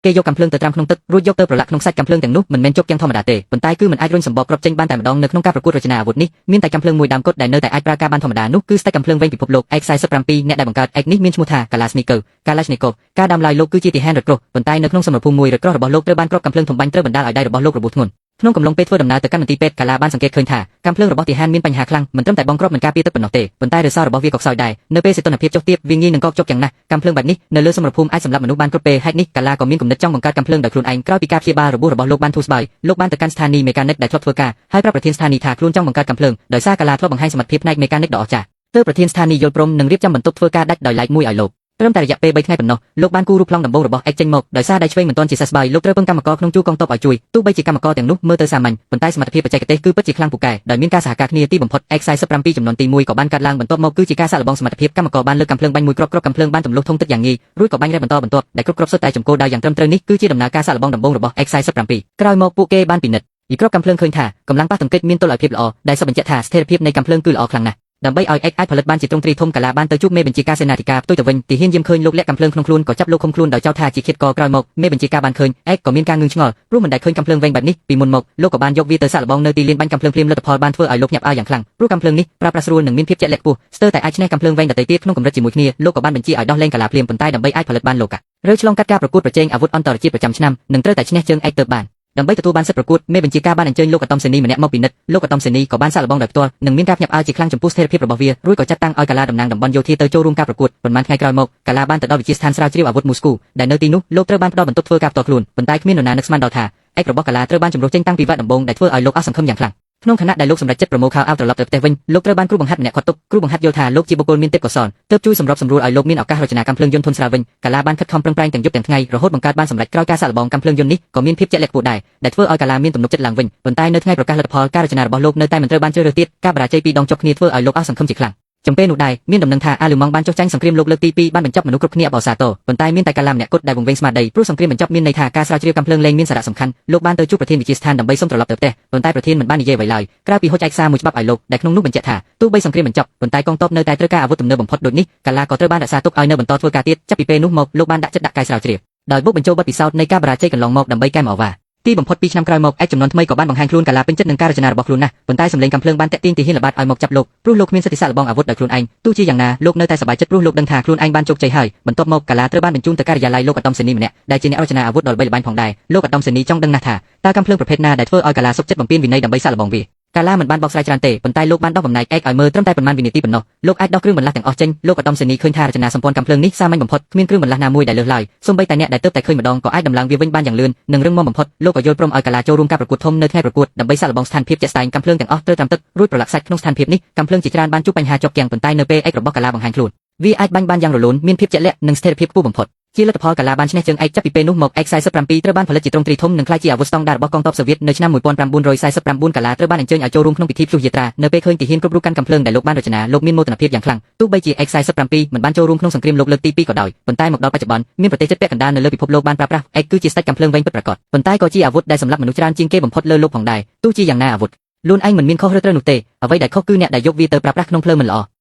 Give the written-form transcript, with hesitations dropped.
គេយកកាំភ្លើងទៅត្រាំក្នុងទឹករួចយកទៅប្រឡាក់ក្នុងសាច់កាំភ្លើងទាំងនោះមិនមែនជាប់ទាំងធម្មតាទេប៉ុន្តែគឺមិនអាចរុញសម្បកគ្រាប់ចេញបានតែម្ដងនៅក្នុងការប្រកួតរចនាអាវុធនេះមានតែកាំភ្លើងមួយដើមគត់ដែលនៅតែអាចប្រើការបានធម្មតានោះគឺស្ដេចកាំភ្លើងវែងពិភពលោក X47 អ្នកដែលបង្កើត X នេះមានឈ្មោះថាកាឡាស្នីកូកាឡាស្នីកូការដើមឡើយលោកគឺជាទាហានរថក្រោះប៉ុន្តែនៅក្នុងសមរភូមិមួយរថក្រោះរបស់លោកត្រូវបានគ្រាប់កាំភ្លើងធំបាញ់ត្រូវបណ្ដាលឲ្យដៃរបស់លោកររបួសធ្ងន់ក្នុងកំឡុងពេលធ្វើដំណើរទៅកាន់មន្ទីរពេទ្យកាឡាបានសង្កេតឃើញថាកាំភ្លើងរបស់ទាហានមានបញ្ហាខ្លាំងមិនត្រឹមតែបងគ្រាប់មិនការពារទឹកប៉ុណ្ណោះទេប៉ុន្តែឫស្សរបស់វាក៏ខ្សោយដែរនៅពេលសីតុណ្ហភាពចុះទាបវាងាយនឹងកកចុកយ៉ាងណាស់កាំភ្លើងបែបនេះនៅលើសមរភូមិអាចសម្លាប់មនុស្សបានគ្រប់ពេលហេតុនេះកាឡាក៏មានគំនិតចង់បង្កើតកាំភ្លើងដោយខ្លួនឯងក្រោយពីការព្យាបាលរបួសរបស់លោកបានធូរស្បើយលោកបានទៅកាន់ស្ថានីយ៍មេកានិកដែលធ្លាប់ធ្វើការហើយប្រាប់ប្រធានស្ថានីយ៍ថាខ្លួនចង់បង្កើតកាំភ្លើងដោយសារកាឡាធ្លាប់បង្ហាញសមត្ថភាពផ្នែកមេកានិកដ៏អស្ចារ្យទើបប្រធានស្ថានីយ៍យល់ព្រមនិងរៀបចំបន្ទប់ធ្វើការដាច់ដោយឡែកមួយឲ្យលោកត្រឹមតែរយៈពេល3ថ្ងៃប៉ុណ្ណោះលោកបានគូររូបប្លង់ដំបូងរបស់ X ចេញមកដោយសារដៃឆ្វេងមិនទាន់ជាសះស្បើយលោកត្រូវពឹងកម្មករក្នុងជួរកងទ័ពឲ្យជួយទោះបីជាកម្មករទាំងនោះមើលទៅសាមញ្ញប៉ុន្តែសមត្ថភាពបច្ចេកទេសគឺពិតជាខ្លាំងពូកែដោយមានការសហការគ្នាទីបំផុត X47 ចំនួនទី1ក៏បានកាត់ឡើងបន្ទាប់មកគឺជាការសាកល្បងសមត្ថភាពកម្មករបានលើកកាំភ្លើងបាញ់មួយគ្រាប់គ្រាប់កាំភ្លើងបានទម្លុះធុងទឹកយ៉ាងងាយរួចក៏បាញ់រះបន្តបន្ទាប់ដែលគ្រប់គ្រាប់សុទ្ធតែចំគោលដៅយ៉ាងត្រឹមត្រូវនេះគឺជាដំណើរការសាកល្បងដំបូងរបស់ X47 ក្រោយមកពួកគេបានពិនិត្យពីគ្រាប់កាំភ្លើងឃើញថាកម្លាំងប៉ះទង្គិចមានតុល្យភាពល្អដែលសបញ្ជាក់ថាស្ថិរភាពនៃកាំភ្លើងគឺល្អខ្លាំងណាស់ដើម្បីឲ្យ X អាចផលិតបានជាទ្រង់ទ្រាយធំកាឡាបានទៅជួបមេបញ្ជាការសេនាធិការផ្ទុយទៅវិញទាហានយាមឃើញលោកលាក់កាំភ្លើងក្នុងខ្លួនក៏ចាប់លោកឃុំខ្លួនដោយចោទថាជាឃាតករក្រោយមកមេបញ្ជាការបានឃើញ X ក៏មានការងឿងឆ្ងល់ព្រោះមិនដែលឃើញកាំភ្លើងវែងបែបនេះពីមុនមកលោកក៏បានយកវាទៅសាកល្បងនៅទីលានបាញ់កាំភ្លើងភ្លាមលទ្ធផលបានធ្វើឲ្យលោកញាប់អើយ៉ាងខ្លាំងព្រោះកាំភ្លើងនេះប្រើប្រាស់ស្រួលនិងមានភាពជាក់លាក់ខ្ពស់ស្ទើរតែអាចឈ្នះកាំភ្លើងវែងដទៃទៀតក្នុងកម្រិតជាមួយគ្នាលោកក៏បានបញ្ជាឲ្យដោះលែងកាឡាភ្លាមប៉ុន្តែដើម្បីអាចផលិតបានលោកឬឆ្លងកាត់ការប្រកួតប្រជែងអាវុធអន្តរជាតិប្រចាំឆ្នាំនិងត្រូវតែឈ្នះជើង X ទៅបានដើម្បីទទួលបានសិទ្ធិប្រកួតមេបញ្ជាការបានអញ្ជើញលោកអាតอมសេនីម្នាក់មកពិនិត្យលោកអាតอมសេនីក៏បានសាកល្បងដោយផ្ទាល់និងមានការភ្ញាក់ផ្អើលជាខ្លាំងចំពោះស្ថិរភាពរបស់វារួចក៏ចាត់តាំងឲ្យកាឡាតំណាងតំបន់យោធាទៅចូលរួមការប្រកួតប៉ុន្មានថ្ងៃក្រោយមកកាឡាបានទៅដល់វិទ្យាស្ថានស្រាវជ្រាវអាវុធមូស្គូដែលនៅទីនោះលោកត្រូវបានផ្ដល់បន្ទប់ធ្វើការផ្ទាល់ខ្លួនប៉ុន្តែគ្មាននរណានឹកស្មានដល់ថាឯករបស់កាឡាត្រូវបានជំរុះចេញតាំងពីវគ្គដំបូងដែលធ្វើឲ្យលោកអស់សង្ឃឹមយ៉ាងខ្លាំងក្នុងខណៈដែលលោកសម្រេចចិត្តប្រមូលខោអាវត្រឡប់ទៅផ្ទះវិញលោកត្រូវបានគ្រូបង្ហាត់ម្នាក់ខាត់ទុកគ្រូបង្ហាត់យល់ថាលោកជាបុគ្គលមានទេពកោសល្យទើបជួយសម្របសម្រួលឲ្យលោកមានឱកាសរចនាកាំភ្លើងយន្តធុនស្រាលវិញកាឡាបានខិតខំប្រឹងប្រែងទាំងយប់ទាំងថ្ងៃរហូតបង្កើតបានសម្រេចក្រោយការសាកល្បងកាំភ្លើងយន្តនេះក៏មានភាពជាក់លាក់ខ្ពស់ដែរដែលធ្វើឲ្យកាឡាមានទំនុកចិត្តឡើងវិញប៉ុន្តែនៅថ្ងៃប្រកាសលទ្ធផលការរចនារបស់លោកនៅតែមិនត្រូវបានជ្រើសរើសទៀតការបរាជ័យពីរដងជាប់គ្នាធ្វើឲ្យលោកអស់សង្ឃឹមជាខ្លាំងចំពេលនោះដែរមានដំណឹងថាអាលឺម៉ង់បានចុះចាញ់សង្គ្រាមលោកលើកទី2បានបញ្ចប់មនុស្សគ្រប់គ្នាអបអរសាទរប៉ុន្តែមានតែកាឡាម្នាក់គត់ដែលវង្វេងស្មារតីព្រោះសង្គ្រាមបញ្ចប់មានន័យថាការស្រាវជ្រាវកាំភ្លើងលែងមានសារៈសំខាន់លោកបានទៅជួបប្រធានវិទ្យាស្ថានដើម្បីសុំត្រឡប់ទៅផ្ទះប៉ុន្តែប្រធានមិនបាននិយាយអ្វីឡើយក្រៅពីហុចឯកសារមួយច្បាប់ឲ្យលោកដែលក្នុងនោះបញ្ជាក់ថាទោះបីសង្គ្រាមបញ្ចប់ប៉ុន្តែកងទ័ពនៅតែត្រូវការអាវុធទំនើបបំផុតដូចនេះកាឡាក៏ត្រូវបានរក្សាទុកឲ្យនៅបន្តធ្វើការទៀតចាប់ពីពេលនោះមកលោកបានដាក់ចិត្តដាក់កាយស្រាវជ្រាវដោយបុកបញ្ចូលបទពិសោធន៍នៃការបរាជ័យកន្លងមកដើម្បីកែម្អវ៉ាទីបំផុត2ឆ្នាំក្រោយមកឯកចំនួនថ្មីក៏បានបង្ហាញខ្លួនកាឡាពេញចិត្តនឹងការរចនារបស់ខ្លួនណាស់ប៉ុន្តែសម្លេងកាំភ្លើងបានតាក់ទាញទាហានល្បាតឲ្យមកចាប់លោកព្រោះលោកគ្មានសិទ្ធិសាកល្បងអាវុធដោយខ្លួនឯងទោះជាយ៉ាងណាលោកនៅតែសប្បាយចិត្តព្រោះលោកដឹងថាខ្លួនឯងបានជោគជ័យហើយបន្ទាប់មកកាឡាត្រូវបានបញ្ជូនទៅការិយាល័យលោកអាតอมសេនីម្នាក់ដែលជាអ្នករចនាអាវុធដ៏ល្បីល្បាញផងដែរលោកអាតอมសេនីចង់ដឹងណាស់ថាតើកាំភ្លើងប្រភេទណាដែលធ្វើឲ្យកាឡាសុខចិត្តបំពេញវិន័យដើម្បីសាកល្បងវាកាឡាមិនបានបកស្រាយច្រើនទេប៉ុន្តែលោកបានដោះបំណែកឯកឲ្យមើលត្រឹមតែប៉ុន្មានវិនាទីប៉ុណ្ណោះលោកអាចដោះគ្រឿងបន្លាស់ទាំងអស់ចេញលោកអាតอมសេនីឃើញថារចនាសម្ព័ន្ធកាំភ្លើងនេះសាមញ្ញបំផុតគ្មានគ្រឿងបន្លាស់ណាមួយដែលលើសឡើយសូម្បីតែអ្នកដែលទើបតែឃើញម្ដងក៏អាចដំឡើងវាវិញបានយ៉ាងលឿននិងរឹងមាំបំផុតលោកក៏យល់ព្រមឲ្យកាឡាចូលរួមការប្រកួតធំនៅថ្ងៃប្រកួតដើម្បីសាកល្បងស្ថានភាពជាក់ស្ដែងកាំភ្លើងទាំងអស់ត្រូវត្រាំទឹករួចប្រឡាក់សាច់ក្នុងស្ថានភាពនេះកាំភ្លើងជាច្រើនបានជួបបញ្ហាជាប់គាំងប៉ុន្តែនៅពេលឯករបស់កាឡាបង្ហាញខ្លួនវាអាចបាញ់បានយ៉ាងរលូនមានភាពជាក់លាក់និងស្ថិរភាពខ្ពស់បំផុតជាលទ្ធផលកាឡាបានឈ្នះជើងឯកចាប់ពីពេលនោះមក X47 ត្រូវបានផលិតជាទ្រង់ទ្រាយធំនិងក្លាយជាអាវុធស្តង់ដាររបស់កងទ័ពសូវៀតនៅឆ្នាំ1949កាឡាត្រូវបានអញ្ជើញឲ្យចូលរួមក្នុងពិធីព្យុះយាត្រានៅពេលឃើញទាហានគ្រប់រូបកាន់កាំភ្លើងដែលលោកបានរចនាលោកមានមោទនភាពយ៉ាងខ្លាំងទោះបីជា X47 មិនបានចូលរួមក្នុងសង្គ្រាមលោកលើកទី2ក៏ដោយប៉ុន្តែមកដល់បច្ចុប្បន្នមានប្រទេសជិតពាក់កណ្ដាលនៅលើពិភពលោកបានប្រើប្រាស់ X គឺជាស្ដេចកាំភ្លើងវែងពិតប្រាកដប៉ុន្តែក៏ជាអាវុធដែលសម្លាប់មនុស្សច្រើនជាងគេបំផុតលើលោកផងដែរទោះជាយ៉ាងណាអាវុធខ្លួនឯងមិនមានខុសឬត្រូវនោះទេអ្វីដែលខុសគឺអ្នកដែលយកវាទៅប្រើប្រាស់ក្នុងផ្លូវមិនល្អ។